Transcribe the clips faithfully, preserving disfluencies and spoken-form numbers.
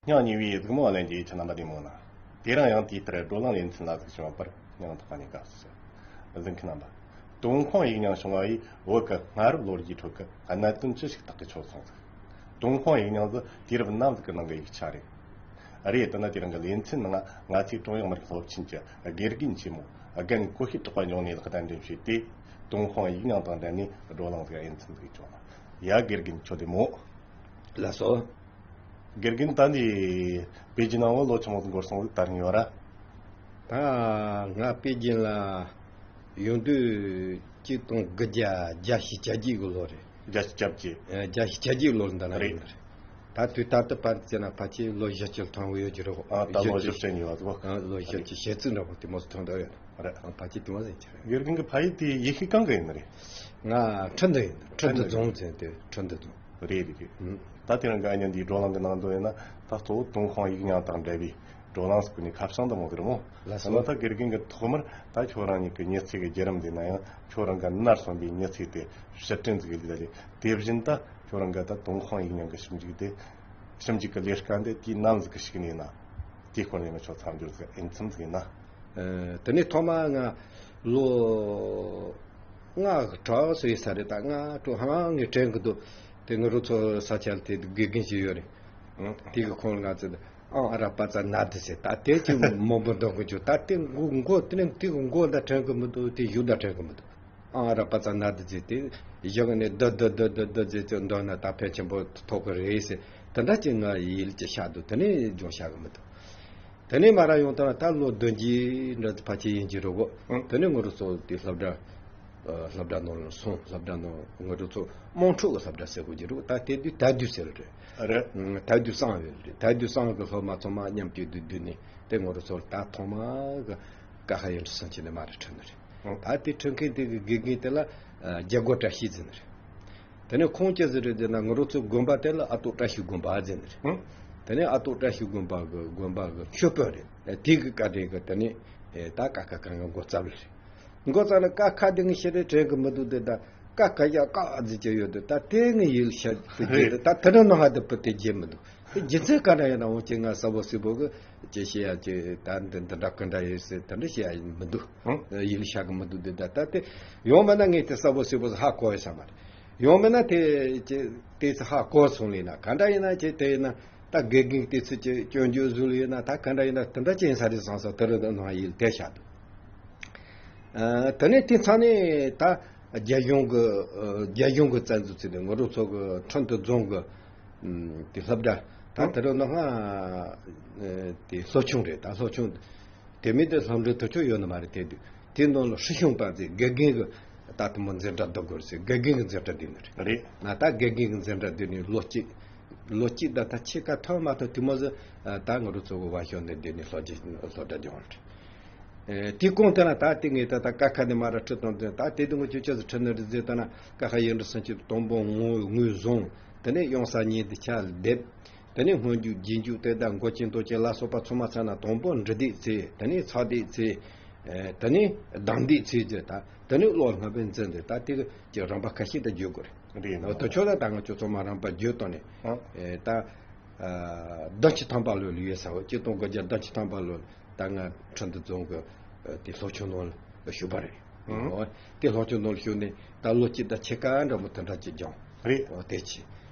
སྙིང་ཉེ་བའི་གཟིགས་མོ་ལྷན་རྒྱས་ཁྱེད་རྣམ་པ་བདེ་མོ་ན། དེ་རིང་ཡང་དེ་ལྟར་བགྲོ་གླེང་ལེ་ཚན་ལ་གཟིགས་བྱུང་བར་སྙིང་ཐག་པ་ནས་དགའ་བསུ་ཞུ། གཟིགས་མཁན་རྣམ་པ། ཏུན་ཧོང་ཡིག་རྙིང་བྱུང་བ་ཡིས་བོད་ཀྱི་སྔ་རབས་ལོ་རྒྱུས་ཁྲོད་ཀྱི་གནད་དོན་ཅི་ཞིག་ཐག་གིས་ཆོད་སོང་ཟིག་ཏུན་ཧོང་ཡིག་རྙིང་ཟིག་དུས་རབས་ནམ་ཟིག་གི་ནང་གི་ཡིག་ཆ་རེད། རེད། དེ་ན་དེ་རིང་གི་ལེ་ཚན་ནང་ང་ཚོས་ཀྲུང་དབྱང་མི་རིགས་སློབ་ཆེན་གྱི་དགེ་རྒན་ཆེན་མོ་རྒན་གོ་ཤེས་གྲགས་པ་མྱོང་ནས་ལག་གདན་འདྲེན་ཞུས་ཏེ། ཏུན་ཧོང་ཡིག་རྙིང་དང་འབྲེལ་ནས་བགྲོ་གླེང་ཟིག་ཡིན་ཚུལ་ཟིག་བྱུང་། ཡ། དགེ་རྒན་ཁྱོད་བདེ་མོ། ལགས་སོ། དགེ་རྒན་ད་ནི་པེ་ཅིན་ནང་ལོ་ཆི་མོ་ཟིག་འགོར་སོང་ཟིག་དར་ཡོད་ར། ད་ང་པེ་ཅིན་ལ་ཡོང་དུས་གཅིག་སྟོང་དགུ་བརྒྱ་བརྒྱད་ཅུ་གྱ་གཅིག་གི་ལོ་རེད། བརྒྱད་ཅུ་གྱ་བརྒྱད། ཨ། བརྒྱད་ཅུ་གྱ་བརྒྱད་ལོ་ལ་འདི་ན་རེད། ཡོང་ནི་རེད། ད་དུས་ད་ལྟ་བར་ཙམ་ན་ཕལ་ཆེར་ལོ་བཞི་བཅུ་ཐོན་ཡོད་ཀྱི་རེད། ཨ། ད་ལོ་བཞི་བཅུ་ཡོད་པ་ཟིག་ཨ། ལོ་བཞི་བཅུ་ཞེ་གཅིག་འདྲ་པོ་དེ་མོ་ཟིག་ཐོན་བསྡད་ཡོད། རེད། ཨ། ཕལ་ཆེར་དེ་མོ་ཟིག་ཡིན་གྱི་རེད། དགེ་རྒན་གྱི་ཕ་ཡུལ་དེ་ཡུལ་ཤུལ་གང་གི་ཡིན་ནི་རེད། ང་ཁྲི་འདུ་ཡིན། ཁྲི་འདུ་རྫོང་ཟེར་དེ་ཁྲི་འདུ་རྫོང་། རེད་རེད་རེད། ཨུ། ད་དེ་རིང་གི་ཨ་ཉི་འདིའི་བགྲོ་གླེང་གི་ནང་དུ་ཡིན་ན། ད་གཙོ་བོ་ཏུན་ཧོང་ཡིག་རྙིང་དང་འབྲེལ་བའི་བགྲོ་གླེང་ཟེར་གོ་ནི་ཁ་བྱང་འདི་མོ་ཟིག་རེད་མོ། ལགས་སོ། ད་དགེ་རྒན་གྱིས་ཐོག་མར་ད་ཁྱོད་རང་ཉིད་ཀྱི་མྱི་ཚེ་གི་བརྒྱུད་རིམ་འདི་ན་ཡང་ཁྱོད་རང་གི་ནར་སོན་པའི་མྱི་ཚེ་དེ་ཕྱིར་དྲན་ཟིག་ལས་ད་ལས། དེ་བཞིན་ད་ཁྱོད་རང་གི་ད་ཏུན་ཧོང་ཡིག་རྙིང་གི་ཞིབ་འཇུག་དེ། ཞིབ་འཇུག་གི་ལས་ཀ་འདི་དུས་ནམ་ཟིག་གི་ཞུགས་ནས་ན། དེའི་སྐོར་ནས་ང་ཚོ་མཚམས་སྦྱོར་ཟིག་ཨིན་ཚུལ་ཟིག་ཡིན་ན། ཨ། དེ་ནས་ཐོག་མ་ང་ལོ་ལྔ་དྲུག་ཙམ་ཡིན་ས་རེད། ད་ལྔ་དྲུག་ཧ་ལམ་ངས་དྲན་གི་འདུག་དེ་ང་རང་ཚོ་ས་ཆ་ལ་དེ་དགེ་རྒན་ཞིག་ཡོད་རེད། ཨང་། དེ་གི་ཁོང་ལ་ང་ཚོས་ཨང་ཨ་ར་པ་ཙ་ན་དི་ཟེར། ད་དེ་ཅིག་མང་པོ་འདོན་གི་འཇུག་ད་དེ་མགོ་མགོ་དེ་ནས་དེ་གི་མགོ་ད་དྲན་གི་མི་འདུག་དེ་གཞུག་ད་དྲན་གི་མི་འདུག་ཨང་ཨ་ར་པ་ཙ་ན་དི་ཟེར། དེ་བཞག་ནས་དི་དི་དི་དི་དི་ཟེར་ཚེ་འདོན་ན་ད་ཕན་ཆེན་པོ་ཐོགས་གི་རེད་ཟེར། དེ་འདྲ་ཅིག་ང་ཡིད་ལ་ཅིག་ཤར་འདུག་དེ་ནས་སྦྱོང་བྱ་གི་མི་འདུག་དེ་ནས་མར་ཡོང་དུས་ད་ལོ་བདུན་བརྒྱད་འདྲ་ཕལ་ཆེར་ཡིན་གྱི་རེད་གོ། ཨང་། དེ་ནས་ང་རང་ཚོ་དེ་སློབ་གྲྭ། ཨ། སློབ་གྲྭ་ནང་ལ་སོང་། སློབ་གྲྭ་ནང་ང་རང་ཚོ་དམངས་ཁྲོད་ཀྱི་སློབ་གྲྭ་ཟེར་དགོས་ཀྱི་རེད། ད་དེ་དུས་དལ་རྒྱུ་ཟེར་རེད། རེད། ཨང་། དལ་རྒྱུ་གསང་བའི་རེད། དལ་རྒྱུ་གསང་གི་སློབ་མ་ཚང་མ་མཉམ་གཅིག་ཏུ་བསྡུས་ནས་དེ་ང་རང་ཚོ་ད་ཐོག་མ་གི་ཀ་ཁ་ཡིག་འབྲུ་སུམ་ཅུ་ནས་མར་ཁྲིད་ནི་རེད། ཨང་། ད་དེ་ཁྲིད་མཁན་དེ་གི་དགེ་རྒན་དེ་ལ་རྒྱལ་སྒོ་བཀྲ་ཤིས་ཟེར་ནི་རེད། དེ་ནས་ཁོང་ཅི་ཟེར་རེད་ཟེར་ན། ང་རང་ཚོའི་དགོན་པ་དེ་ལ་ཨ་སྟག་བཀྲ་ཤིས་དགོན་པ་ཟེར་ནི་རེད། ཨང་། དེ་ནས་ཨ་སྟག་བཀྲ་ཤིས་དགོན་པ་གི་དགོན་པ་གི་མཆོད་དཔོན་རེད། དེ་གི་བཀའ་དྲིན་གི་དེ་ནས་ད་ཀ་ཁ་ཁ་ང་འགོ་བརྩམས་ལེ་རེད། འགོ་བརྩམས་ལ་ཀ་ཁ་དེ་ངས་ཤེས་རེ་དྲན་གི་མི་འདུག་དེ་ད་ཀ་ཁ་ཡ་ཀ་ཨ་ཟེར་གྱི་ཡོད་དེ། ད་དེ་ངས་ཡིད་ལ་ཤར་དུ་རྒྱུ་དེ། ད་དེ་འདྲ་ནང་ཧ་དུ་བུ་དེ་བརྗེད་མི་འདུག་དེ་རྒྱུ་མཚན་ག་འདྲ་ཡིན་ན། འོ་ཅེ་ང་གསལ་པོ་གསལ་པོ་གི་ཅེ་བཤད་ཡ་ཅེ་ད་འདི་འདི་འདྲ་ག་འདྲ་ཡིན་ཟེར་དེ་འདྲ་བཤད་ཡ་མི་འདུག་ཨང་། ཡིད་ལ་ཤར་གི་མི་འདུག་དེ་ད་ད་དེ་ཡོང་མིན་ན་ངས་དེ་གསལ་པོ་གསལ་པོ་ཧ་གོ་ཡ་ས་མ་རེད། ཡོང་མིན་ན་དེ་ཅེ་དེ་ཚོ་ཧ་གོ་སོང་ལེ་ན། ག་འདྲ་ཡིན་ན་ཅེ་དེ་ཡིན་ན་ད་དགེ་རྒན་དེ་ཚོ་ཅེ་སྐྱོན་བརྗོད་བཟོ་ལེ་ཡིན་ན། ད་ག་འདྲ་ཡིན་ན་དེ་འདྲ་ཅེ་ཡིན་ས་རེད་བསམ་ས་དེ་རུ་ནང་ཡིད་ལ་དེ་ཤར་འདུག་ཨ། དེ་ནས་དེ་ཚང་ནས་ད་རྒྱ་གཞུང་གི་ཨ་རྒྱ་གཞུང་གི་བཙན་འཛུལ་ཚུལ་དེ་ང་རང་ཚོ་གི་ཁྲིན་ཏུ་རྫོང་གི་ཨམ་དེ་སློབ་གྲྭ། ད་དེ་རུ་ནང་ང་ཨ་དེ་སློབ་ཆུང་རེད། ད་སློབ་ཆུང་དེ་མིན་དེ་སློབ་འབྲིང་དེ་ཚོ་ཡོད་ནི་མ་རེད། དེ་དུས་དེ་ནང་ལ་ཧྲི་ཤུང་པ་ཟེར་དགེ་རྒན་གི་ད་དེ་མོ་འཛིན་གྲྭ་འདུག་དགོས་ཟེར། དགེ་རྒན་གི་འཛིན་གྲྭ་འདུག་ནི་རེད། རེད། ང་ད་དགེ་རྒན་གི་འཛིན་གྲྭ་འདུག་ནི་ལོ་གཅིག་ལོ་གཅིག་ད་ད་ཕྱེད་ཀ་ཐོན་མ་ཐོན་དེ་མོ་ཟིག་ཨ་ད་ང་རང་ཚོ་གི་བ་ཤོ་ནས་འདུག་ནི་སློབ་གྲྭ་སློབ་གྲྭ་སྦྱོང་རེད། ཨེ། དེའི་གོང་དེ་ན་ད་དེ་ངས་ད་ད་ཀ་ཁ་ནས་མར་ཁྲིད་བཏང་དེ། ད་དེ་དུས་ངས་ཅི་ཅི་ཟིག་ཁྲིད་ནི་རེད་ཟེར་ད་ན། ཀ་ཁ་ཡིག་འབྲུ་སུམ་ཅུ་དང་པོ་ངོས་ངོས་བཟུང་། དེ་ནས་གཡང་ས་ཉི་ཟླའི་ཆ་ལ་འདེབས། དེ་ནས་སྔོན་འཇུག་རྗེས་འཇུག་དེ་དང་མགོ་ཅན་དོན་ཅན་ལ་སོགས་པ་ཚང་མ་ཚང་ན། དང་པོ་འབྲི་དེབ་བཙལ། དེ་ནས་ཚགས་དེབ་བཙལ། ཨེ། དེ་ནས་གདམས་དེབ་བཙལ་རྒྱུ། ད་དེ་ནས་ཀློག་སློབ་དཔོན་འཛིན་ཏེ། ད་དེ་གི་རིམ་པ་ཁ་ཤས་ད་བརྗོད་དགོས་རེད། རེད། ད་ཁྱོད་ད་ད་ང་ཁྱོད་ཚང་མ་རིམ་པ་བརྗོད་བཏང་ནས། ཨ། ཨེ། ད་ཨ་བདུན་ཅུ་ཐམ་པ་ལོ་ལ་ཡོད་ས་བོ། གཅིག་སྟོང་དགུ་བརྒྱ་བདུན་ཅུ་ཐམ་པ་ལོ་ལ་ད་ང་ཁྲིན་ཏུ་རྫོང་གི་ཨ་དེ་སློབ་ཆུང་ནང་ལ་ཞུགས་པ་རེད། ཨང་། འོ། དེ་སློབ་ཆུང་ནང་ལ་ཞུགས་ནས་ད་ལོ་གཅིག་དང་ཕྱེད་ཀ་འདྲ་མོ་དེ་འདྲ་ཅིག་སྦྱངས། རེད། འོ། དེ་ཅི།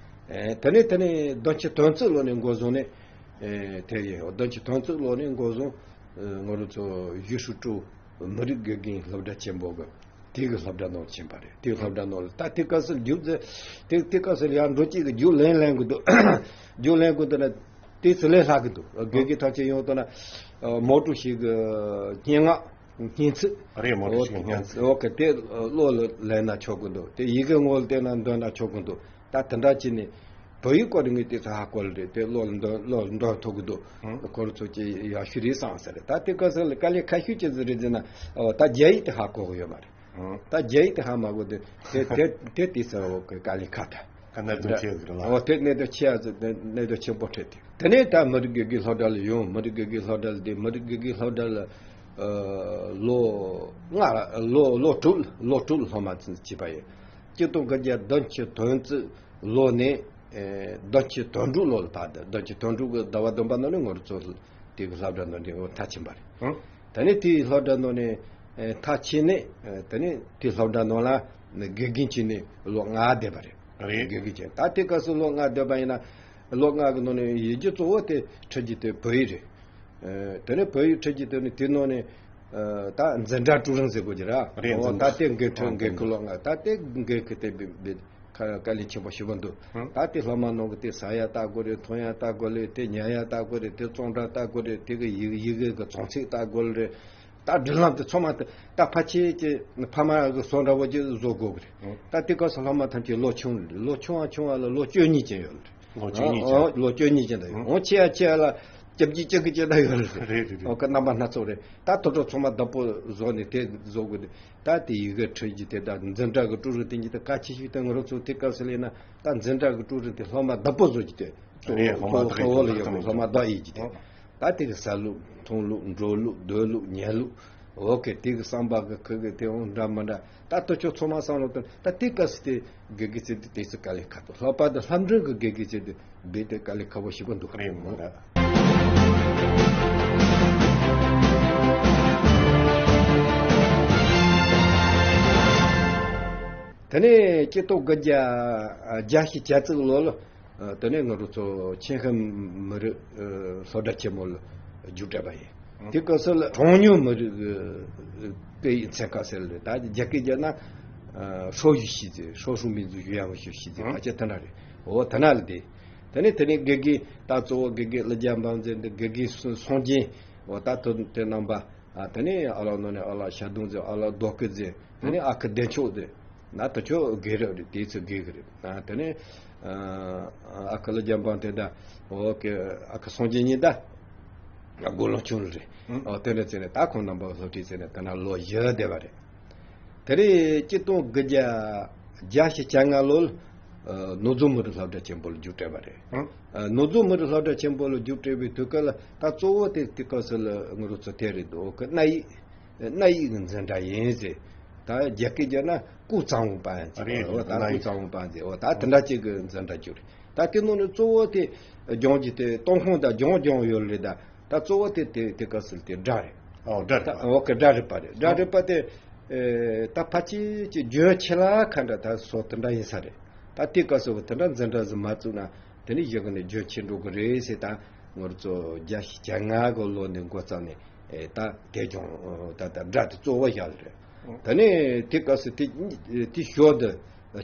ཨེ། དེ་ནས་དེ་ནས་བདུན་ཅུ་དོན་གཅིག་ལོ་ནས་འགོ་བཟུང་ནས། ཨེ། དེ་ཡིན། འོ། བདུན་ཅུ་དོན་གཅིག་ལོ་ནས་འགོ་བཟུང་། ཨེ། ང་རང་ཚོ་ཡུས་ཧྲུའུ་ཀྲོའུ་མི་རིགས་དགེ་རྒན་སློབ་གྲྭ་ཆེན་པོ་གི་དེ་གི་སློབ་གྲྭ་ནང་ཕྱིན་པ་རེད། དེ་གི་སློབ་གྲྭ་ནང་ལ་ད་དེ་སྐབས་སུ་རྒྱུགས་ཟེར། དེ་དེ་སྐབས་སུ་ཡར་འགྲོ་སྐྱིད་གི་རྒྱུགས་ལེན་ལེན་གི་འདུག་རྒྱུགས་ལེན་གི་འདུག་ན་དེ་ཚོ་ལས་སླ་གི་འདུག་དགེ་རྒན་ཐམས་ཅད་ཡོང་དུས་ན། ཨ། མའོ་ཀྲུའུ་ཞི་གི་སྙན་ངག་སྙན་ཚིག་རེད། མའོ་ཀྲུའུ་ཞི་གི་སྙན་ཚིག་འོ་གི་དེ་བློ་ལ་ལེན་ན་ཆོག་གི་འདུག་དེ་ཡི་གེ་ངོ་ལ་བལྟས་ན་འདོན་ན་ཆོག་གི་འདུག་ད་དེ་འདྲ་བྱས་ནས་བོད་ཡིག་སྐོར་ངས་དེ་ཚོ་ཧ་གོ་ལེ་རེད། དེ་བློ་ལ་འདོན་བློ་ལ་འདོན་ཐུབ་གི་འདུག་ཨང་། ཁོ་རང་ཚོ་ཅིག་ཡག་ཤོས་རེད་བསམ་ས་རེད། ད་དེ་སྐབས་སུ་ལ་དཀའ་ལས་ཁག་ཤོས་ཅི་ཟིག་རེད་ཟེར་ན། འོ། ད་རྒྱ་ཡིག་དེ་ཧ་གོ་གི་ཡོད་མ་རེད། ཨང་། ད་རྒྱ་ཡིག་དེ་ཧ་མ་གོ་དེ་དེ་དེ་དེ་དུས་ཚོ་གི་དཀའ་ལས་ཁག་ད། ཁ་གནད་དོན་ཆེ་ཟིག་རེད་ལ། འོ། དེ་གནད་དོན་ཆེ་ཡ་ཟིག་གནད་དོན་ཆེན་པོ་འཕྲད་དེ། དེ་ནས་ད་མི་རིགས་དགེ་རྒན་སློབ་གྲྭ་ལ་ཡོང་། མི་རིགས་དགེ་རྒན་སློབ་གྲྭ་ལ་བསྡད། མི་རིགས་དགེ་རྒན་སློབ་གྲྭ་ལ་ཨ་ལོ་ལྔ་ལོ་ལོ་དྲུག་ལོ་དྲུག་སློབ་མ་བྱས་པ་ཡིན། གཅིག་སྟོང་དགུ་བརྒྱ་བདུན་ཅུ་དོན་གཅིག་ལོ་ནས་ ཨེ་བདུན་ཅུ་དོན་དྲུག་ལོ་ལ་བར་དུ། བདུན་ཅུ་དོན་དྲུག་གི་ཟླ་བ་བདུན་པ་ནང་ནས་ང་རང་ཚོ་དེ་གི་སློབ་གྲྭ་ནང་ནས་མཐར་ཕྱིན་པ་རེད། ཨང་། ད་ནི་དེའི་སློབ་གྲྭ་ནང་ནས་ཨེ་མཐར་ཕྱིན་ནས། ཨེ་ད་ནི་དེའི་སློབ་གྲྭ་ནང་ལ་དགེ་རྒན་བྱས་ནས་ལོ་ལྔ་བསྡད་པ་རེད། རེད། དགེ་རྒན་བྱས། ད་དེ་སྐབས་སུ་ལོ་ལྔ་བསྡད་པ་ཡིན་ན། ལོ་ལྔ་གི་ནང་ནས་ཡིག་རྒྱུགས་གཙོ་བོ་དེ་ཁྲིད་རྒྱུ་དེ་བོད་ཡིག་རེད། ཨེ་དེ་ནས་བོད་ཡིག་ཁྲིད་རྒྱུ་དེ་ནི་དེ་ནང་ནས། ཨེ་ད་འཛིན་གྲྭ་ཀྲུའུ་རིན་ཟེར་དགོས་ཀྱི་ར། རེད། འོ་འཛིན་ད་གྲྭ། དེ་འགན་འཁྲི། ཨ་འགན་འཁྲི་ལོ་ལྔ། ད་དེ་འགན་འཁྲི་དེ་བི་བི་དཀའ་ལས་ཆེན་པོ་ཞེ་པོ་འདུག། ཧུམ། ད་དེ་སློབ་མ་ནང་གི་དེ་ཟ་ཡ་ལྟ་དགོས་རེད། འཐུང་ཡ་ལྟ་དགོས་རེད། དེ་ཉལ་ཡ་ལྟ་དགོས་རེད། དེ་གཙང་སྦྲ་ལྟ་དགོས་རེད། དེ་གི་ཡི་ཡི་གེ་གི་རྫོང་ཚིགས་ལྟ་དགོས་རེད། ད་སྒྲིག་ལམ་དེ་ཚང་མ་དེ་ད་ཕལ་ཆེར་གྱི་ཕ་མ་གི་བཟོ་འདྲ་བོ་ཅིག་བཟོ་དགོས་གི་རེད། ཧུམ། ད་དེ་སྐབས་སུ་སློབ་མ་ཐམས་ཅད་ལོ་ཆུང་རེད། ལོ་ཆུང་བ་ཆུང་བ་ལ་ལོ་བཅུ་གཉིས་ཅན་ཡོད་རེད། ལོ་བཅུ་གཉིས་ཅན། ཨ་ཨ་ལོ་བཅུ་གཉིས་ཅན་ད་ཡོད། ཧུམ། འོ་ཆེ་ཡ་ཆེ་ཡ་ལ་བཅུ་བཞི་བཅུ་དགུ་ཅན་ད་ཡོད་རེད། རེད་རེད་རེད། ཨོ་ཀ་རྣམ་པ་སྣ་ཚོགས་རེད། ད་དོ་ཚོ་ཚང་མ་བདག་པོ་བཟོ་ནས་དེ་བཟོ་དགོས་ཏེ། ད་དེ་ཡི་གེ་ཁྲིད་རྒྱུ་དེ་དང་འཛིན་གྲྭ་གི་ཀྲུའུ་རིན་བསྟེན་རྒྱུ་དེ་གལ་ཆེ་ཤོས་དེ། ང་རང་ཚོ་དེ་སྐབས་སུ་ལས་ན་ད་འཛིན་གྲྭ་གི་ཀྲུའུ་རིན་དེ་སློབ་མ་བདག་པོ་བཟོ་རྒྱུ་དེ། རེད། སློབ་མ་བདག་གཙོ་བོ་ལ་ཡོད་པ། སློབ་མ་བདག་ཡིན་རྒྱུ་དེ། ད་དེ་གི་ཟ་ལུགས་འཐུང་ལུགས་འགྲོ་ལུགས་སྡོད་ལུགས་ཉལ་ལུགས། འོ་ཀེ་དེ་གི་བསམ་པ་གི་ཁུ་གི་དེ་འོང་འདྲ་མི་འདྲ། ད་དོ་ཚོ་ཚང་མ་བསམ་བློ་བཏང་། ད་དེ་སྐབས་སུ་དེ་དགེ་རྒན་ཟེར་དུས་དེ་ཚོ་དཀའ་ལས་ཁག་པོ། ལྷག་པར་དུ་སློབ་འབྲིང་གི་དགེ་རྒན་ཟེར་དུས་རྦད་དེ་དཀའ་ལས་ཁག་པོ་ཞེ་པོ་འདུག། རེད་མོ། ད་དེ་ནས་གཅིག་སྟོང་དགུ་བརྒྱ་བརྒྱད་ཅུ་གྱ་གཅིག་ལོ་ལ། ཨ་དེ་ནས་ང་རང་ཚོ་ཆིན་ཧན་མི་རིགས་ཨ་སློབ་གྲྭ་ཆེན་མོ་ལ་རྒྱུགས་སྤྲད་པ་ཡིན། ཨང་། དེ་སྐབས་སུ་ལ་གྲངས་ཉུང་མི་རིགས་ཨ་སྐད་ཡིག་ཚན་ཁག་ཟེར་ལ། ད་རྒྱ་སྐད་བརྗོད་ན་ཨ་说语系ཟེར། 少数民族语言文学系ཟེར། ཨང་། ཕལ་ཆེར་དེ་འདྲ་རེད། འོ་དེ་ན་ལ་དེ། དེ་ནས་དེ་ནས་དགེ་རྒན་ད་གཙོ་བོ་དགེ་རྒན་ཀླུ་རྒྱལ་འབངས་ཟེར་འདི། དགེ་རྒན་སུ་སངས་རྒྱས། འོ་ད་དེ་དེ་རྣམ་པ། ཨ་དེ་ནས་ཨ་ལགས་ནོ་ནས་ཨ་ལགས་ཤ་དུང་ཟེར། ཨ་ལགས་རྡོ་སྐུ་ཟེར། དེ་ནས་ཨ་ཁུ་བདེ་མཆོག་ཟེར། ན་དེ་ཚོ་དགེ་རབ་རེད། དེ་ཚོ་དགེ་གི་རེད། ཨ་དེ་ནས་ཨ་ཨ་ཁུ་ཀླུ་རྒྱལ་འབངས་དེ་ད། འོ་ཀེ་ཨ་ཁུ་སངས་རྒྱས་གཉིས་ད་ཨ་དགུང་ལོ་ཆུང་རེད། ཨ་དེ་ནས་ཚེ་ནས་ད་ཁོང་རྣམ་པ་སློབ་ཁྲིད་ཚེ་ནས་དེ་ན་ལོ་བཞི་བསྡད་པ་རེད། དེ་རེད། གཅིག་སྟོང་དགུ་བརྒྱ་བརྒྱད་ཅུ་གྱ་ལྔ་ལོ་ལ་ཨ་ནོར་རྫོང་མི་རིགས་སློབ་གྲྭ་ཆེན་པོ་ལ་རྒྱུགས་སྤྲད་པ་རེད། ཨ་ནོར་རྫོང་མི་རིགས་སློབ་གྲྭ་ཆེན་པོ་ལ་རྒྱུགས་སྤྲད་པའི་དུས་སྐབས་ལ་ད་གཙོ་བོ་དེ་དེ་སྐབས་སུ་ལ་ང་རང་ཚོ་དེ་རེད་འདུག་གི། གནའ་ཡིག་གནའ་ཡིག་གི་འཛིན་གྲྭ་ཡིན་ཟེར། ད་རྒྱ་སྐད་བརྗོད་ན་ཀུའུ་ཙང་ཝུ་པན་ཟེར། རེད། འོ་ད་གནའ་ཡིག་ཀུའུ་ཙང་ཝུ་པན་ཟེར། འོ་ད་དེ་འདྲ་ཅིག་གི་འཛིན་གྲྭ་ཅིག་རེད། ད་དེ་ནང་ནས་གཙོ་བོ་དེ་སྦྱོང་རྒྱུ་དེ་ཏུན་ཧོང་དང་ལྗང་ལྗང་ཡོད་རེད། ད་ད་གཙོ་བོ་དེ་དེ་དེ་སྐབས་སུ་དེ་སྒྲ་རེད། ཨོ་སྒྲ་རེད་པ། ད་འོ་ཀེ་སྒྲ་རེད་པ་རེད། སྒྲ་རེད་པ་དེ། ཨེ་ད་ཕལ་ཆེར་གྱི་རྒྱུན་ཆད་ལ་ཁ་འདྲ་ད་སོ་དེ་འདྲ་ཡིན་ས་རེད། ད་དེ་སྐབས་སུ་དེ་འདྲ་འཛིན་གྲྭ་ཟིག་མ་བཙུགས་ན་དེ་ནས་གཞི་གི་ནས་རྒྱུན་ཆད་འགྲོ་གི་རེད་ཟེར། ད་ང་རང་ཚོ་བརྒྱད་ཅུ་གྱ་ལྔ་གི་ལོ་ནས་འགོ་བརྩམས་ནས་ཨེ་ད་དེ་ཀྱང་ད་ད་སྒྲ་དེ་གཙོ་བོ་བཞག་ལ་རེད། ད་ནས་དེ་སྐབས་སུ་དེ་དེ་ཞོར་དུ་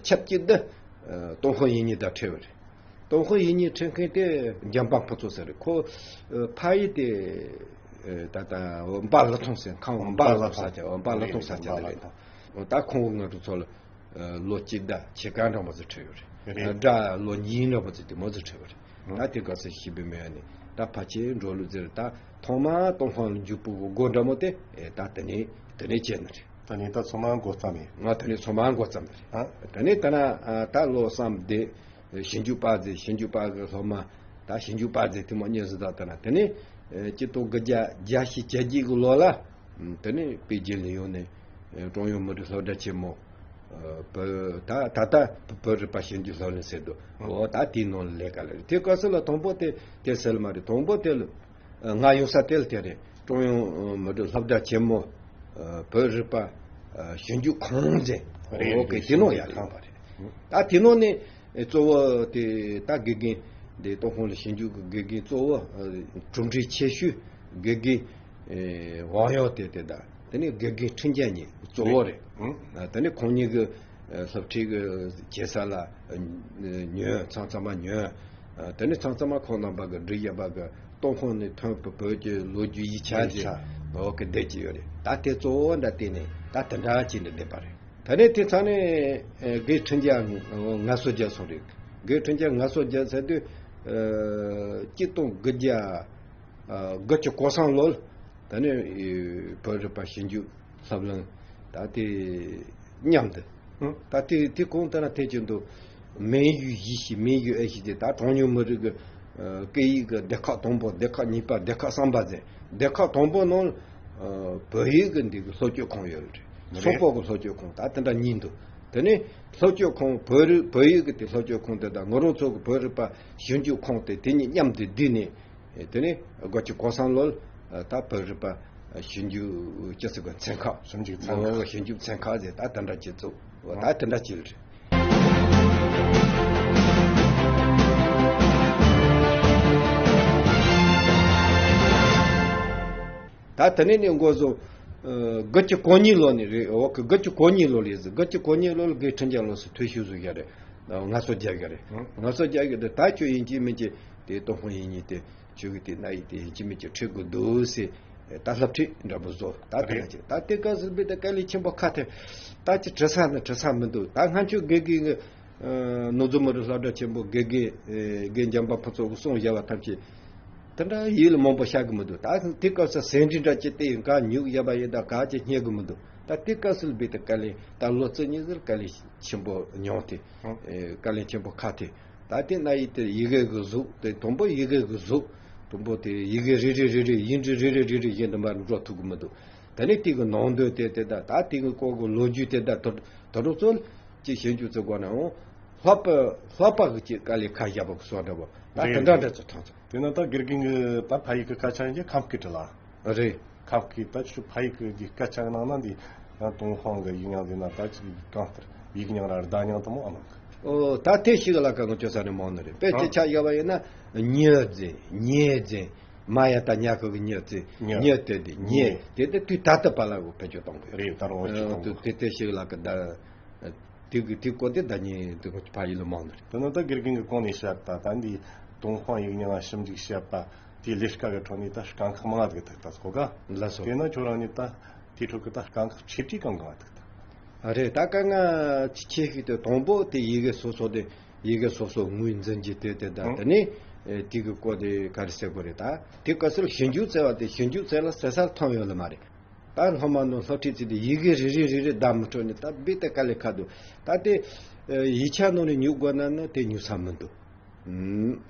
ཆབས་ཅིག་ཏུ་ཨེ་ཏུན་ཧོང་ཡིག་རྙིང་དང་འཕྲད་པ་རེད། ཏུན་ཧོང་ཡིག་རྙིང་འཕྲད་མཁན་དེ་འཇམ་དཔལ་ཕུན་ཚོགས་ཟེར་རེད། ཁོ་ཨེ་ཕ་ཡུལ་དེ་ཨེ་ད་ད་འབའ་ལི་ཐང་ཟེར། ཁམས་འབའ་ལི་ཐང་ས་ཆ། འོ་འབའ་ལི་ཐང་ས་ཆ་དེ་རེད། འོ་ད་ཁོང་ང་ཚོ་ཚོ་ལ་ཨེ་ལོ་གཅིག་ཟླ་ཕྱེད་ཀ་འདྲ་མོ་ཟིག་འཕྲད་ཡོད་རེད། རེད། སྒྲ་ལོ་གཉིས་འདྲ་མོ་ཟིག་དེ་མོ་ཟིག་འཕྲད་པ་རེད། ད་དེ་སྐབས་སུ་ཞིག་པའི་མེད་ནས་ད་ཕལ་ཆེར་འགྲོ་ལུགས་ཟེར། ད་ཐོག་མར་ཏུན་ཧོང་ལ་འཇུག་པའི་སྒོ་འདྲ་མོ་དེ་ཨེ་ད་དེ་ནས་དེ་ནས་བྱས་ནི་རེད། ད་ནི་ད་ཚང་མ་འགོ་བརྩམས་ཡིན། ང་དེ་ནས་ཚང་མ་འགོ་བརྩམས་ནི་རེད། ཨ་དེ་ནས་ད་ན་ཨ་ད་ལོ་གསུམ་བསྡད། ཞིབ་འཇུག་པ་མཛད། ཞིབ་འཇུག་པ་གི་སློབ་མ་ད་ཞིབ་འཇུག་པ་མཛད་དེ་མོ་གཉིས་སུ་ད་ད་ན། དེ་ནས་ཨེ་གཅིག་སྟོང་དགུ་བརྒྱ་བརྒྱད་ཅུ་གྱ་གཅིག་གི་ལོ་ལ་ཨ་དེ་ནས་པེ་ཅིན་ལ་ཡོང་ནས་ཨེ་ཀྲུང་ཡོན་མི་རིགས་སློབ་གྲྭ་ཆེན་མོ་ཨ་བོད་ད་ད་ལྟ་བོད་རིག་པ་ཞིབ་འཇུག་སློབ་གླིང་ཟེར་འདུག། འོ་ད་དེའི་ནང་ལ་ལས་ཀ་ལས་རེད། དེ་སྐབས་སུ་ལ་དང་པོ་དེ་དེ་ཟེར་ལ་མ་རེད། དང་པོ་དེ་ལ་ཨ་ང་ཡོང་ས་དེ་ལ་དེ་རེད། ཀྲུང་ཡོན་མི་རིགས་སློབ་གྲྭ་ཆེན་མོ་ཨ་བོད་རིག་པ་ཨ་ཞིབ་འཇུག་ཁང་ཟེར། རེད། འོ་ཀེ་དེ་ནང་ཡར་ལངས་པ་རེད། ད་དེ་ནང་ནས་ཨེ་གཙོ་བོ་དེ་ད་དགེ་རྒན་དེ་ཏུན་ཧོང་ལ་ཞིབ་འཇུག་གི་དགེ་རྒན་གཙོ་བོ་ཨ་གྲུབ་འབྲས་ཆེ་ཤོས་དགེ་རྒན་ཨེ་ཝང་ཡོ་དེ་དེ་ད་དེ་ནས་དགེ་རྒན་ཁྲིན་ཅན་གཉིས་གཙོ་བོ་རེད། ཨང་། ཨ་དེ་ནས་ཁོང་གཉིས་ཀྱི་ཨ་སློབ་ཁྲིད་ཀྱི་བྱེད་ས་ལ་ཨ་ཉོན། ཚང་ཚང་མ་ཉོན། ཨ་དེ་ནས་ཚང་ཚང་མ་ཁོང་རྣམ་པ་གི་སྒྲིག་ཡག་པ་གི་ཏུན་ཧོང་ནས་ཐོན་པའི་བོད་ཀྱི་ལོ་རྒྱུས་ཡིག་ཆ་ཡིག་ཆ་ཟེར་འོ་གི་བསྡད་ཀྱི་ཡོད་རེད། ད་དེ་གཙོ་བོ་འདྲ་བལྟས་ནས་ད་དེ་འདྲ་བྱས་ནས་བསྡད་པ་རེད། ད་ནས་དེ་ཚང་ནས་ཨེ་དགེ་ཁྲིན་ཅན་ང་སོ་རྒྱ་སོང་རེད། དགེ་ཁྲིན་ཅན་ང་སོ་རྒྱ་ཟེར་དུས་ཨ་གཅིག་སྟོང་དགུ་བརྒྱ་ཨ་དགུ་བཅུ་གོ་གསུམ་ལོར་ད་ནས་ཨེ་བོད་རིག་པ་ཞིབ་འཇུག་སློབ་གླིང་ད་དེ་མཉམ་དུ། ཨང་། ད་དེ་དེ་གོང་ལྟར་ན་དེ་བཞིན་དུ་མན་ཡུའེ་ཞི་ཞིང་མན་ཡུའེ་ཨེ་ཞི་དེ་ད་གྲངས་ཉུང་མི་རིགས་ཀྱི་ཨ་སྐད་ཡིག་གི་སྡེ་ཁག་དང་པོ། སྡེ་ཁག་གཉིས་པ། སྡེ་ཁག་གསུམ་པ་ཟེར། སྡེ་ཁག་དང་པོ་ནང་ཨ་བོད་ཡིག་གི་འདི་གི་སློབ་དཔྱོད་ཁང་ཡོད་རེད། རེད། སོག་པོ་གི་སློབ་དཔྱོད་ཁང་ད་དེ་འདྲ་གཉིས་འདུག། དེ་ནས་སློབ་སྤྱོད་ཁང་བོད་རིགས་བོད་ཡིག་གི་དེ་སློབ་སྤྱོད་ཁང་དེ་དང་ང་རང་ཚོ་གི་བོད་རིག་པ་ཞིབ་འཇུག་ཁང་དེ་དེ་གཉིས་མཉམ་དུ་བསྡུས་ནས། དེ་ནས་སྒོ་ཁྱི་གོ་ས་ལོལ་ད་བོད་རིག་པ་ཞིབ་འཇུག་སྤྱི་ཚོགས་ཀྱི་ཚན་ཁག་ཞིབ་འཇུག་ཚན་ཁག་ཞིབ་འཇུག་ཚན་ཁག་ཟེར་ད་དེ་འདྲ་བྱེད་ཚུགས་ད་དེ་འདྲ་བྱེད་རེད། ད་དེ་ནས་ནི་འགོ་བཟོ། དགུ་བཅུ་གོ་གཉིས་ལོ་ནས་རེད། འོ་གི་དགུ་བཅུ་གོ་གཉིས་ལོ་ལས་ཟི་དགུ་བཅུ་གོ་གཉིས་ལོ་ལ་དགེ་ཁྲི་འཇམ་ལོ་སུ་ཐོས་ཤུ་བཟོ་རྒྱ་རེད། ང་ཚོ་རྒྱ་གི་རེད། ང་ཚོ་རྒྱ་གི་དེ་ད་ཁྱོད་ཡིན་གཅིག་མིན་གཅིག་དེ་ཏོང་ཧོང་ཡིན་གཉིས་དེ་ཁྱོད་གི་དེ་ན་ཡི་དེ་ཡིན་གཅིག་མིན་གཅིག་ཁྲིད་དགོས་འདུག་ཟེར། ད་སློབ་ཁྲིད་འདྲ་པོ་བཟོ་ད་དེ་ན་ཅི་ད་དེ་ག་ཟི་སྦི་ད་དཀའ་ལས་ཆེན་པོ་ཁ་ཐེ་ད་ཅི་དྲི་ས་ནི་དྲི་ས་མི་འདུག་ད་སྔ་ཆོས་དགེ་རྒན་གི་ནོར་འཛོམས་མི་རིགས་སློབ་གྲྭ་ཆེན་པོ་དགེ་རྒན་རྒན་འཇམ་པ་ཕུན་ཚོགས་ཀྱིས་གསུངས་བཞག་པ་ཐམས་ཅད་དེ་འདྲ་ཡིད་ལ་མང་པོ་བཞག་གི་མི་འདུག་ད་དེ་སྐབས་སུ་ཟིན་བྲིས་འདྲ་ཅིག་དེ་ཡིན་ག་ཉུག་བཞག་པ་ཡིན་ད་ག་ཅིག་རྙེད་གི་མི་འདུག་ད་དེ་སྐབས་སུ་སྦས་དེ་དཀའ་ལས་ད་ལོ་བཅུ་གཉིས་ཟིག་དཀའ་ལས་ཆེན་པོ་མྱོང་སྟེ་དཀའ་ལས་ཆེན་པོ་ཁ་ཐེ་ད་དེ་ན་ཡི་དེ་ཡི་གེ་གི་གཟུགས་དེ་དང་པོ་ཡི་གེ་གི་གཟུགས་དང་པོ་དེ་ཡི་གེ་རེ་རེ་རེ་རེ་ཡིག་འབྲུ་རེ་རེ་རེ་རེ་བཞིན་དུ་མར་འགྲོ་ཐུབ་གི་མི་འདུག་ད་ནི་དེ་གི་ནང་དོན་དེ་དེ་ད་ད་དེ་གི་སྐོར་གི་ལོ་རྒྱུས་དེ་ད་དུ་དུ་རུ་ཚོད། ཅིག་ཞིབ་འཇུག་བྱེད་དགོས་ནའང་། ལྷག་པར་ལྷག་པར་གྱི་དཀའ་ལས་ཁ་བཞག་པ་གི་སོགས་འདྲ་པོ་ད་རེད། དེ་འདྲ་འདྲ་ཚོ་ཐོན་ཚོ། དེ་ན་ད་དགེ་རྒན་གྱི་ད་ཕ་ཡིག་གི་སྐད་ཆ་ཡིན་གྱི་ཁམས་སྐད་བྲི་ལ། རེད། ཁམས་སྐད་ད་ཆུ་ཕ་ཡིག་གི་འདི་སྐད་ཆ་གི་ནང་ན་འདི་ཡང་ཏུང་ཧོང་གི་ཡིག་རྙིང་འདི་ན་ད་ཅིག་གང་ལྟར་ཡིག་རྙིང་ར་བརྡ་རྙིང་དུ་མོ་ཨ་མང་གི། ཨོ་ད་དེ་ཞིག་ལ་ཀ་ང་ཅོ་ས་ནས་མང་ནི་རེད། དཔེ་ཨ། ཅིག་ཆ་བཞག་པ་ཡིན་ན་ཉི་རྫས་ཉེ་རྫས་མ་ཡ་ད་ཉ་ཁུ་གི་ཉི་རྫས་ཉི། ཉི་དེ་འདི་ཉེ་ཉེ། དེ་དེ་དུས་ད་ལྟ་བ་ལ་གོ་བེད་སྤྱོད་གཏོང་གི་རེད། ད་རུང་བེད་སྤྱོད་གཏོང་གི་དེ་དེ་ཞིག་ལ་ཀ་ད། དེ་གི་དེ་བཀོད་དེ་ཟླ་ཉིན་དེ་ཕ་ཡུལ་ལ་མང་ནི་རེད། དེ་ནི་ད་དགེ་རྒན་གྱི་གོང་ནས་བཤད་ད་ད་འདི་ཏུང་ཧོང་ཡིག་རྙིང་ཞིབ་འཇུག་བྱེད་པ་དེའི་ལས་ཀ་གི་ཁྲོད་ནས་ད་དཀའ་ཁག་མང་ང་འདུག་ད་ད་གོ་ག་ལ་སོ། དེ་ན་ཁྱོད་རང་ནས་ད་དེའི་ཁྲོད་ཀྱི་ད་དཀའ་ཁག་ཆེ་གྲས་གང་གང་འདུག་ད། ཨ་རེད། ད་དཀའ་ངལ་ཆེ་ཤོས་དེ་དང་པོ་དེ་ཡི་གེ་སོ་སོ་དེ་ཡི་གེ་སོ་སོ་ངོས་འཛིན་གྱི་དེ་དེ་ད་ཨང་དེ་ནས་དེ་གི་སྐོར་དེ་ག་རེ་ཟེར་དགོས་རེད། ད་དེ་ག་ཚོད་ཞིབ་འཇུག་བྱས་པ་དེ་ཞིབ་འཇུག་བྱས་ལ་ཟེར་སར་ཐོན་ཡོད་ལ་མ་རེད། ད་སློབ་མ་ནང་སློབ་ཁྲིད་ཚིག་དེ་ཡི་གེ་རེ་རེ་རེ་རེ་བདག་མི་སྤྲོད་ནས་ད་རྦད་དེ་དཀའ་ལས་ཁག་འདུག་ད་དེ་ཡིག་ཆ་ནང་ནས་ཉུག་དགོས་ན་ནི་དེ་ཉུག་ས་མི་འདུག་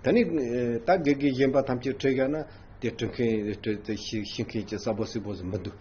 ད་ནི་ད་དགེ་རྒན་གཞན་པ་ཐམས་ཅད་ཁྲིད་བཞག་ན་དེ་ཁྲིད་མཁན་ཁྲིད་དེ་ཤེས་ཤེས་མཁན་གྱི་གསལ་པོ་གསལ་པོ་ཟིག་མི་འདུག་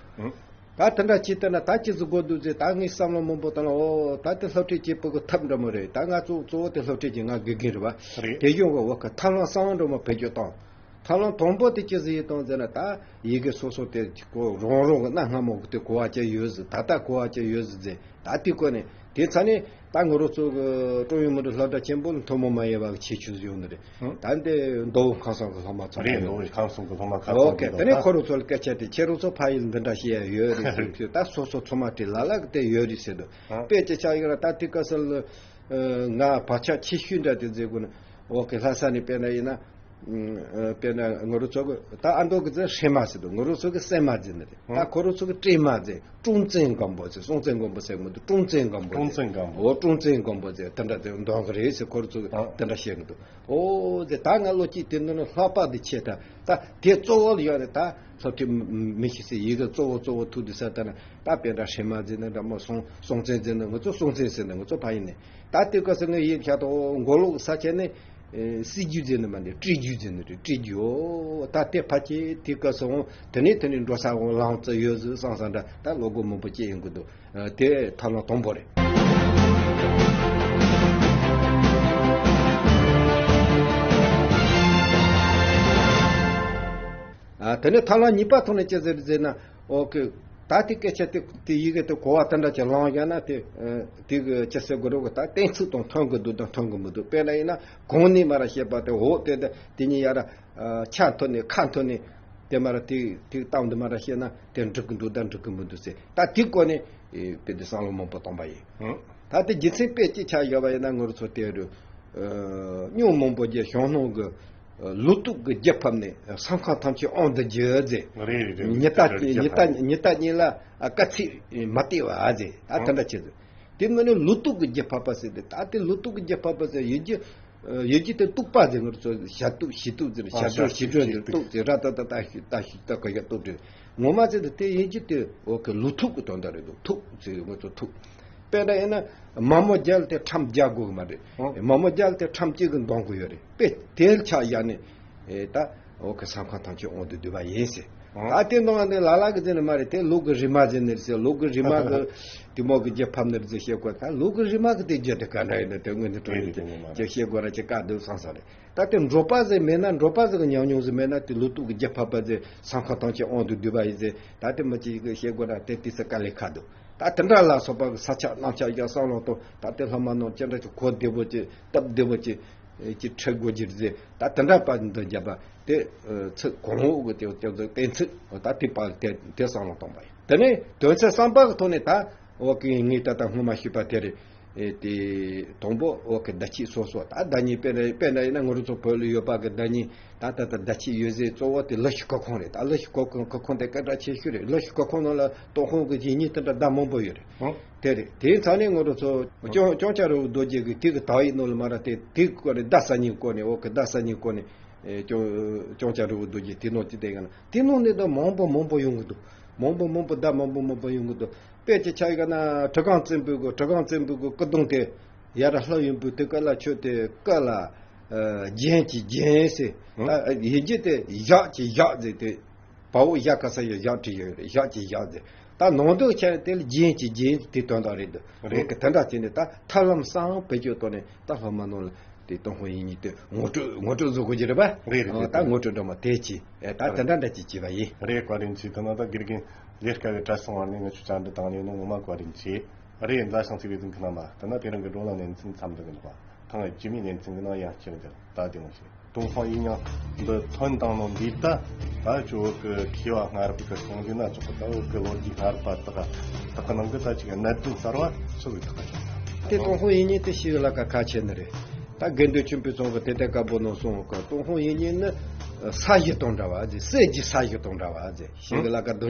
ད་དེ་འདྲ་བྱས་བལྟས་ན་ད་ཅི་ཟིག་དགོས་འདུག་ཟེར་ད་ངས་བསམ་བློ་མང་པོ་བཏང་ན་ཨོ་ད་དེ་སློབ་ཁྲིད་བྱེད་པོ་གི་ཐབས་འདྲ་མོ་རེད། ད་ང་གཙོ་གཙོ་བོ་དེ་སློབ་ཁྲིད་ཀྱི་ང་དགེ་རྒན་རེད་བ། རེད། དེ་གཞུང་གི་འོག་གི་ཐབས་ལམ་གསར་བ་འདྲ་མོ་བེད་སྤྱོད་བཏང་། ཐབས་ལམ་དང་པོ་དེ་ཅི་ཟིག་ཡིན་དང་ཟེར་ན་ད་ཡི་གེ་སོ་སོ་དེ་ཁོ་རང་རང་གི་གནའ་སྔ་མོ་གི་དེ་གོ་བ་ཅི་ཡོད་ཟིག་ད་ལྟ་གོ་བ་ཅི་ཡོད་ཟིག་ཟེར་ད་དེ་བཀོད་ནས་དེ་ཚ་ནས་ད་ང་རང་ཚོ་གི་ཀྲུང་ཡོན་མི་རིགས་སློབ་གྲྭ་ཆེན་པོ་ལ་ཐུན་མོང་མ་ཡིན་པ་གི་ཁྱད་ཆོས་ཟིག་ཡོད་ནི་རེད། ད་འདི་མདོ་དབུས་ཁམས་གསུམ་གི་སློབ་མ་ཚོ་རེད། མདོ་དབུས་ཁམས་གསུམ་གི་སློབ་མ་ཁ་ཚང་ཨོ་ཁེ་དེ་ནས་ཁོ་རང་ཚོ་ལ་སྐད་ཆ་དེ་ཁྱེད་རང་ཚོ་ཕ་ཡུལ་འདི་འདྲ་བཤད་ཡ་ཡོད་རེད་ཟེར་ད་སོ་སོ་ཚང་མ་དེ་ལ་ལ་གི་དེ་ཡོད་རེད་ཟེར་དུ་དཔེ་ཅི་ཆ་ཡོད་ན་ད་དེ་ག་ས་ལ། ང་བག་ཆགས་ཆེ་ཤོས་འདྲ་དེ་མཛད་དགོས་ན། འོ་ཀེ་ལྷ་ས་ནས་དཔེར་ན་ཡིན་ན། དཔེར་ན་ང་རང་ཚོ་གི་ད་ཨ་མདོ་གི་ཚེ་ཧྲེ་མ་ཟེར་འདུག་ང་རང་ཚོ་གི་སྲན་མ་ཟེར་ནི་རེད། ད་ཁོ་རང་ཚོ་གི་སྲན་མ་ཟེར་ཀྲུང་བཙན་སྒམ་པོ་ཟེར་སྲོང་བཙན་སྒམ་པོ་ཟེར་མི་འདུག་ཀྲུང་བཙན་སྒམ་པོ་ཀྲུང་ཟེར། བཙན་སྒམ་པོ། འོ་ཀྲུང་བཙན་སྒམ་པོ་ཟེར་དེ་འདྲ་དེ་འདོན་གི་རེད་ཟེར་ཁོ་རང་ཚོ་གི་ཨ། དེ་འདྲ་བཤད་གི་འདུག་འོ་ཟེར་ད་ང་བློ་སྐྱིད་དེ་འདུག་ན་ལྷག་པ་འདི་ཆེ་ད་ད་དེ་གཙོ་བོ་ལ་ཡོད་རེད་ད་སློབ་ཁྲིད་མི་ཤེས་ཟེར་ཡི་གེ་གཙོ་བོ་གཙོ་བོ་ཐུག་འདུག་ས་ད་ན། ད་དཔེ་འདྲ་ཧྲེ་མ་ཟེར་ན་འདྲ་མོ་སྲོང་སྲོང་བཙན་ཟེར་ན་ང་ཚོ་སྲོང་བཙན་ཟེར་ན་ང་ཚོ་ཕ་ཡིན་ནས་ད་དེ་སྐབས་སུ་ངའི་ཡིད་ཆགས་དང་མགོ་ལོག་ས་ཆ་ནས་སྲིད་རྒྱུད་ཟེར་ནི་མ་འདི་སྤྲེལ་རྒྱུད་ཟེར་ནི་རེད་སྤྲེལ་རྒྱུད་ཨོ་ད་དེ་ཕ་ཆེ་དེ་སྐབས་སུ་འོང་དེ་ནས་དེ་ནས་འགྲོ་ས་འོང་ལང་རྩི་ཡོད་ཟིག་བསམ་ས་འདྲ་ད་ལོ་སྒོ་མང་པོ་སྐྱེ་ཡོང་གི་འདུག་དེ་ཐབས་ལམ་དང་པོ་རེད། དེ་ནས་ཐབས་ལམ་གཉིས་པ་ཐོག་ནས་ཅི་ཟེར་ཟེར་ན། ཨོ་ཀེ། ད་དེ་སྐད་ཆ་དེ་དེ་ཡི་གེ་དེ་གོ་བ་དེ་འདྲ་ཅིག་བླངས་བཞག་ན་དེ་དེ་གི་ཅི་ཟེར་དགོས་རེད་གི་ད་གཏན་ཚིགས་དང་མཐུན་གི་འདུག་དང་མཐུན་གི་མི་འདུག་དཔེར་ན་ཡིན་ན་གོང་ནས་མར་བཤད་པ་དེ་འོ་དེ་དེ་དེ་གཉིས་ཡར་ཆ་མཐུན་ནས་ཁ་མཐུན་ནས་དེ་མར་དེ་དེ་གཏམ་དེ་མར་བཤད་ན་དེ་འགྲིག་གི་འདུག་དང་འགྲིག་གི་མི་འདུག་ཟེར་ད་དེ་སྐོར་ནས་དཔེ་དེ་བསམ་བློ་མང་པོ་བཏང་པ་ཡིན། ད་དེ་རྒྱུ་མཚན་དཔེ་ཅིག་ཆ་བཞག་པ་ཡིན་ན་ང་རང་ཚོ་དེ་རུ་སྨྱུག་མང་པོ་རྒྱལ་ཞང་སྣང་གི་ལོ་ཏོག་གི་རྒྱུ་ཕབ་ནས་ས་ཁང་ཐམས་ཅད་དབང་དུ་གྱུར་ཟེར། རེད་རེད་རེད། ཉི་ཟླ་ཉི་ཟླ་ཉི་ཟླ་གཉིས་ལ་དཀའ་ཚེགས་མ་སྟེར་བ་ཟེར་ད་དེ་འདྲ་བྱེད་ཟེར། དེ་མིན་ནི་ལོ་ཏོག་གི་རྒྱུ་ཕབ་པ་ཟེར་ཏེ་ད་དེ་ལོ་ཏོག་གི་རྒྱུ་ཕབ་པ་ཟེར་ཡོད་རྒྱུ་ཡོད་རྒྱུ་དེ་ཏོག་པ་ཟེར་ང་ཚོ་ཞབས་ཏོག་ཞི་ཏོག་ཟེར་ཞབས་ཏོག་ཞི་ཏོག་ཟེར་ཏོག་ཟེར་ར་ད་ད་ད་ཞི་ད་ཞི་ད་ག་ཡ་ཏོག་ཟེར་ངོ་མ་ཟེར་ཏེ་དེ་ཡོད་རྒྱུ་དེ་འོ་གི་ལོ་ཏོག་གི་དོན་དག་རེད་འདུག་ཏོག་ཟེར་ང་ཚོ་ཏོག་དཔེར་ན་ཡིན་ན་མ་མོ་རྒྱལ་དེ་ཁྲམ་རྒྱག་དགོས་གི་མ་རེད། ཨོ། མ་མོ་རྒྱལ་དེ་ཁྲམ་གཅིག་གི་འདོན་དགོས་ཡོད་རེད་དཔེ་དེ་ཆ་བཞག་ནས་ཨེ་ད་ འོ་གི་སེམས་ཁམས་ཐམས་ཅད་དབང་དུ་བསྡུས་པ་ཡིན་ཟེར། ད་དེ་ནང་ནས་ལ་ལ་གི་ཟེར་ནི་མ་རེད། དེ་ལུག་གི་རིལ་མ་ཟེར་ནི་རེད་ཟེར། ལུག་གི་རིལ་མ་གི་དེ་མོ་གི་རྒྱུ་ཕབ་ནི་རེད་ཟེར་བཤད་གོ། ད་ལུག་གི་རིལ་མ་གི་དེ་རྒྱུ་དེ་ག་འདྲ་ཡིན་ན། དེ་དངོས་གནས་དྲང་གནས་ཀྱི་རྒྱུ་བཤད་དགོས་ར་ཅིག་དཀའ་སྡུག་སང་སང་རེད། ད་དེ་འབྲོག་པ་ཟིག་མེད་ན། འབྲོག་པ་ཟིག་གི་ཉམས་མྱོང་ཟིག་མེད་ན། དེ་ལུག་ཐུག་གི་རྒྱུ་ཕབ་པ་ཟིག་སེམས་ཁམས་ཐམས་ཅད་དབང་དུ་བསྡུས་པ་ཡིན་ཟེར། ད་དེ་མི་གཅིག་གིས་བཤད་དགོས་ར། དེ་དུས་སུ་དཀའ་ལས་ཁག་འདུག། ད་དེ་འདྲ་ལ་སོགས་པ་གི་ས་ཆ་གནམ་ལྕགས་བཞག་བསམ་བློ་གཏོང་། ད་དེ་ལྷ་མ་ནོར་ཅི་འདྲ་ཅིག་གོ་བདེ་པོ་ཅིག་སྟབས་བདེ་པོ་ཅིག་ཅིག་ཁྲིད་དགོས་རྒྱུ་རེད་ཟེར། ད་དེ་འདྲ་པ་འདི་རྒྱབ་པ་དེ་ཚིག་གོ་ལོང་འུ་གི་དེ་དེ་ཚོ་གཏན་ཚིགས། ད་དེ་པ་དེ་དེ་བསམ་བློ་གཏོང་པ་ཡིན། དེ་ནས་དོན་ཚན་གསུམ་པ་གི་ཐོག་ནས་ད་འོ་གི་ངས་ད་ལྟ་སྔོན་མ་ཞུས་པ་དེ་རེད། ཨེ་དེ་དང་པོ་འོ་གི་བརྡ་ཆད་སོ་སོ། ད་བརྡ་རྙིང་དཔེར་ན་དཔེར་ན་ཡིན་ན་ང་རང་ཚོ་བོད་ལ་ཡོད་པ་གི་བརྡ་རྙིང་ད་ད་ལྟ་བརྡ་ཆད་ཡོད་ཚད་གཙོ་བོ་དེ་གླུ་གཞས་སྐུ་ཁམས་རེད། ད་གླུ་གཞས་སྐུ་ཁམས་སྐུ་ཁམས་དེ་སྐད་གྲགས་ཆེ་ཤོས་རེད། གླུ་གཞས་སྐུ་ཁམས་ནང་ལ་ཏུན་ཧོང་གི་གཞས་རྙིང་དེ་འདྲ་བརྡ་མང་པོ་ཡོད་རེད། ཨང་། དེ་རེད། དེའི་ཚབ་ནས་ང་རང་ཚོ་ཀྱང་ཀྱང་ཀྱང་རི་བོ་རྡོ་རྗེ་གི་དེ་གི་དག་ཡིག་ནང་ལ་མ་ར་དེ་དེ་གི་སྐོར་ནས་བརྡ་གསར་རྙིང་སྐོར་ནས། འོ་གི་བརྡ་གསར་རྙིང་སྐོར་ནས་ཨེ་ཀྱང་ཀྱང་ཀྱང་རི་བོ་རྡོ་རྗེ་དེ་ནང་ཅི་བལྟས་ཡོད་ན། དེ་ནང་ནས་ད་མང་པོ་མང་པོ་ཡོང་གི་འདུག། མང་པོ་མང་པོ་བརྡ་མང་པོ་མང་པོ་ཡོང་གི་འདུག། དཔེ་ཅིག་ཆ་བཞག་ན་གྲི་གུམ་བཙན་པོའི་གི་གྲི་གུམ་བཙན་པོའི་གི་སྐུ་གདུང་དེ་ཡར་ལྷོ་ཡོང་པོའི་དེ་ཀ་ལ་ཆོས་དེ་ཀ་ལ་རྒྱན་གྱི་རྒྱན་ཟེར། ཨང་། ད་ཡིན་གྱི་དེ་ཞག་གི་ཞག་ཟེར་དེ། བ་འོག་ཞ་ག་ས་ཡ་ཞག་བྲིས་ཡོད་རེད། ཞག་གི་ཞག་ཟེར། ད་ནང་དོན་ཆ་དེ་ལ་རྒྱན་གྱི་རྒྱན་དེ་དོན་དག་རེད་འདུག། རེད། འོ་གི་དེ་འདྲ་བྱས་ནས་ད་ཐབས་ལམ་གསར་བེད་སྤྱོད་བཏང་ནས་ད་ལྷ་མ་ནོར་ལ་དེ་ཏུན་ཧོང་ཡིག་རྙིང་དེ་ངོ་སྤྲོད་ངོ་སྤྲོད་བཟོ་དགོས་ཀྱི་རེད་པ། རེད་རེད། ཨ་རེད། ད་ངོ་སྤྲོད་འདྲ་མ་དེ་ཅི་ཨེ་ད་དེ་འདྲ་འདྲ་ཅིག་བྱས་པ་ཡིན། རེད། བཀའ་དྲིན་ཆེ། ད་ནང་ད་དགེ་རྒན་ལས་ཀ་གི་གྲྭ་སོང་བར་ནས་ང་ཆུ་ཆ་འདི་བཏང་ནས་ནི་ངོ་མ་བཀའ་དྲིན་ཆེ། རེད། མཛའ་ཞིང་བརྩེ་བའི་གཟིགས་མཁན་རྣམ་པ། ད་ནི་དེ་རིང་གི་བགྲོ་གླེང་ལེ་ཚན་མཚམས་འདི་གི་འདུག་པ། ཐེངས་རྗེས་མའི་ལེ་ཚན་གི་ནང་ཡང་བསྐྱར་མཇལ། ད་དེ་མོ་ཞིག། ཏུན་ཧོང་ཡིག་རྙིང་འདི་ཐོན་བཏང་ནོ་འདི་ད་ད་ཁྱོད་བོད་གི་མཁས་པ་སྔ་རབས་གི་གསུང་རྒྱུ་ན་ཆོག་གི། ད་བོད་གི་ལོ་རྒྱུས་སྔ་རབས་པ་དག་དག་གི་ནང་གི་ད་ཅིག་གནད་དོན་གསར་བ་ཚུར་བའི་ཐག་ག་ཆོད་ད། དེ་ཏུན་ཧོང་ཡིག་རྙིང་དེ་ཤེས་ལ་ཀ་ཁ་ཆེ་ནི་རེད། ད་དགེ་འདུན་ཆོས་འཕེལ་ཚང་གི་དེ་དེ་དཀར་པོ་ནང་གསུངས་གི། ཏུན་ཧོང་ཡིག་རྙིང་ནི་ས་གཞི་དང་འདྲ་བ་ཟེར། གསེར་གྱི་ས་གཞི་དང་འདྲ་བ་ཟེར། ཤེས་ལ་ཀ་དོན།